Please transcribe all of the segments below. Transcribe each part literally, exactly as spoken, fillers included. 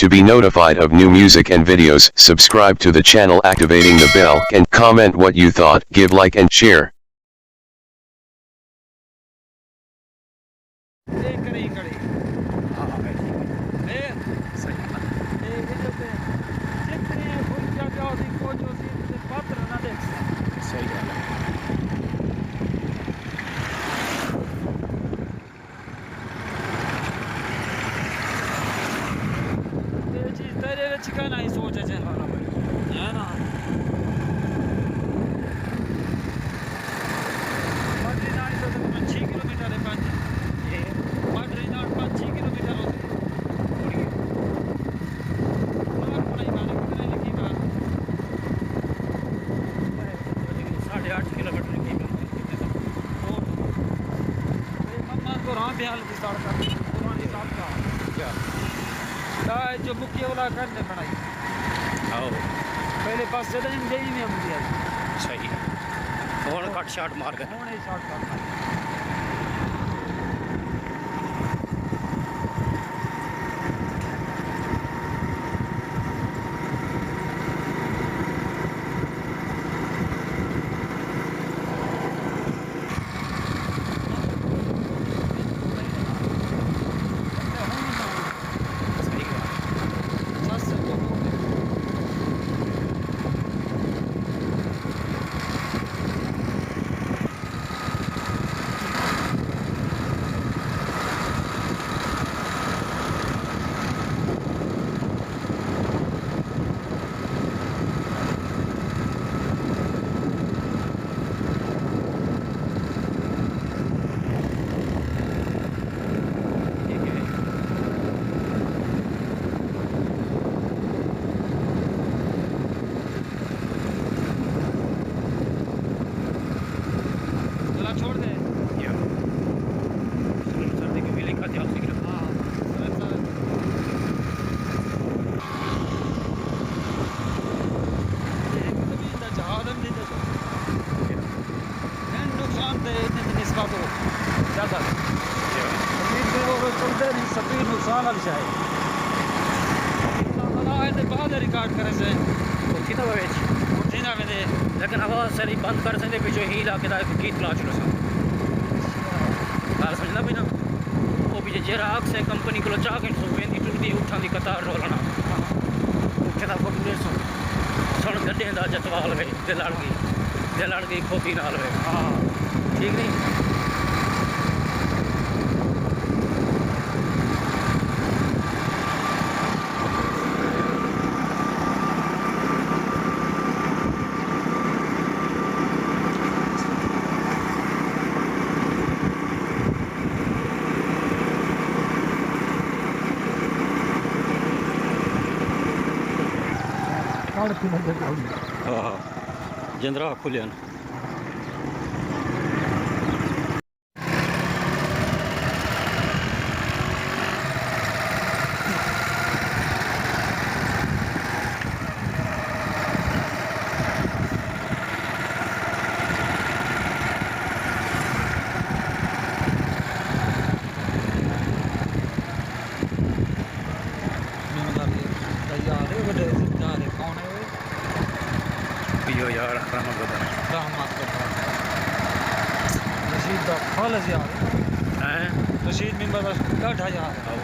To be notified of new music and videos, subscribe to the channel, activating the bell, and comment what you thought, give like and share. اے کریں کھڑے۔ ہاں، ہاں، بھائی۔ اے۔ صحیح ڳالھ ہے۔ اے وچ تے جتنے گھل جا جاؤ سی، کوئی جو سی، تے پاتر نہ ݙیکھ سڳدے۔ صحیح ڳالھ ہے۔ اے چیز تیرے وچ کائنا ہی سوچ اچے۔ ہے نا؟ بادری نال اتھاں تقریباً چھی کلو میٹر ہے، پنج۔ جی۔ بادری نال پنج چھی کلو میٹر ہوسی۔ تھوڑی۔ باہر بنائی مارے، کتنے لکھی باہر؟ ساڑھے آٹھ کلو میٹر کی۔ اور اے مما تو رام بیال دی سڑک ہے، پرانی سڑک ہے۔ اچھا۔ دا جو مکھی والا گھر نے بنائی۔ آہو۔ پہلے بس زیادہ نہیں، نہیں ہوندی ہے۔ صحیح۔ ہݨ کٹ شاٹ مار کے۔ ہݨ اے شاٹ مار کے۔ ذرا چھوڑ دے۔ کیا؟ سردی کی ویلنگ کا دھیان سے گرفت۔ ہاں، سردی۔ اے ہک زمین دا جہاز ہم نہیں دے سکدے۔ کیا؟ این نقصان تے انہیں دی نسبت ہو زیادہ۔ کیا؟ زمین تے وہ چلدے نہیں، سفیر نقصان والی شے ہے۔ اللہ تعالیٰ آئے تے بعد ریکارڈ کرے سے۔ اٹھی نہ ویچ۔ اٹھی نہ ویندے۔ لیکن آواز ساری بند کر سکدے، پچھوں ہی علاقے دا ہک گیت لا چھوڑے سن۔ ڳالھ سمجھدا پئی نا؟ او پچھے جیڑھا آکھسے کمپنی کولوں چا گھنسوں، ویندی ٹردی اٹھاں دی قطار رولݨا۔ اٹھے دا فٹ ݙیسوں۔ سݨ گݙیں دا جتوال وے، دل اڑ ڳئی، دل اڑ ڳئی کھوتی نال وے۔ ہاں۔ ٹھیک نہیں؟ ہاں، ہاں۔ جندرا کھلیا نا۔ میݨ دا یار ہے، وݙے ذمہ دار ہے، کون ہے وہ؟ ایہو یار رحمت گدھا۔ رحمت گدھا۔ رشید دا خالص یار ہے۔ ہیں؟ رشید ممبر دا ݙاڈھا یار ہے۔ آہو۔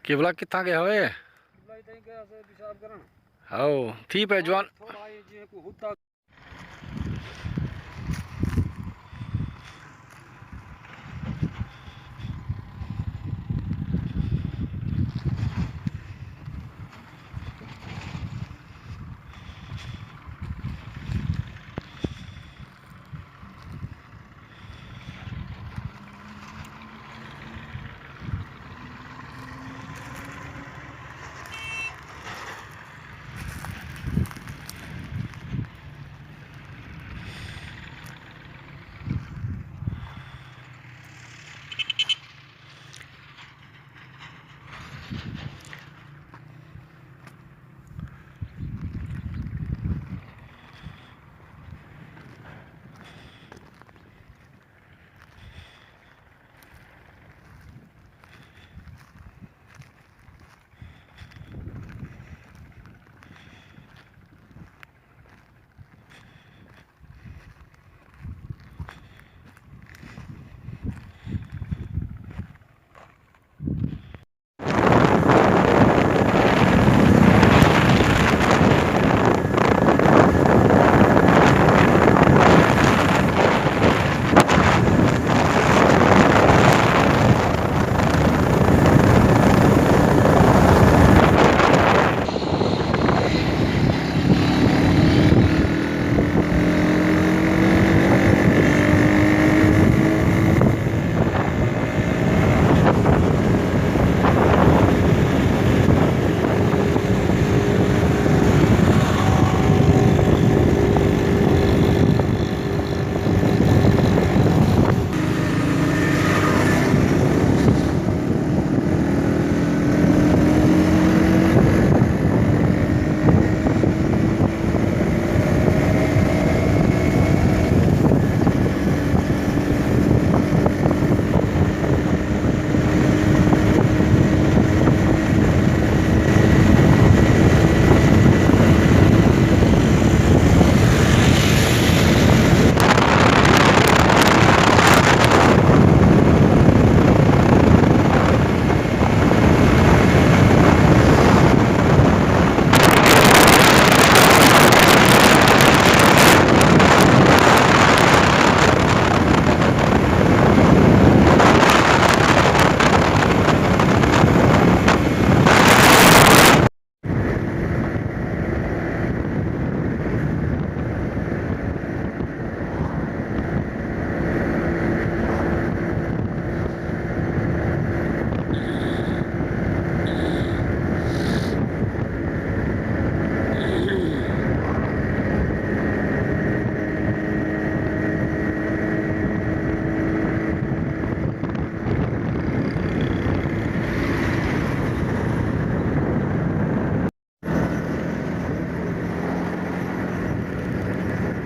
قبلہ کتھاں ڳئے ہوئے؟ ہاؤ، تھی پئے جوان۔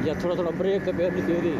یا تھوڑا تھوڑا بریک تے پھر نکلی دی۔